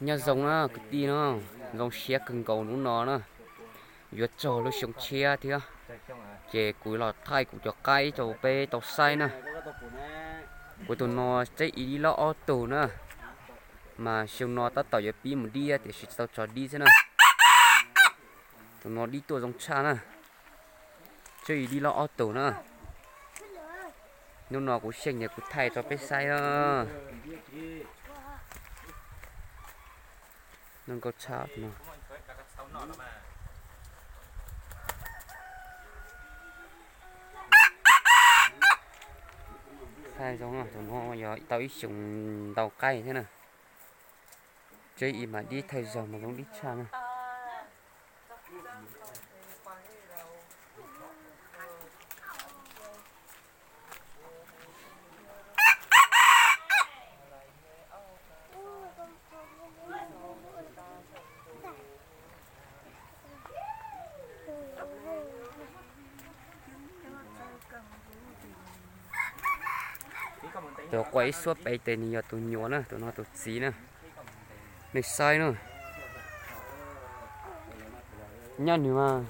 Nyob zoo na kwv tij no, zoo siab kawg nkaus hnub no na, yuav txog lub xyoo tshiab thiab, ces kuv los thaij kuv cov qaib rau peb tau saib na. Kuv tus no tseb ib loj ob tug na, mas xyoo no tab tom yuav pib mus dib tiam sis tsis tau tso dib xwb na. Tus no dib tuaj zoo tshaj na, tseb ib loj ob tug na. Hnub no kuv xyeej ces kuv thaij rau peb saib na. Zoo nkauj tshaj no. Thaij zoo, tus no yog tau ib xyoos ntau qaib thiab na. Tseb ib mas dib thaij zog mas zoo dib tshaj na. Tus quaj ib suab pem tes nws yog tus nyuam na, tus no tus txiv na. Nej saib na, nyob nws mas.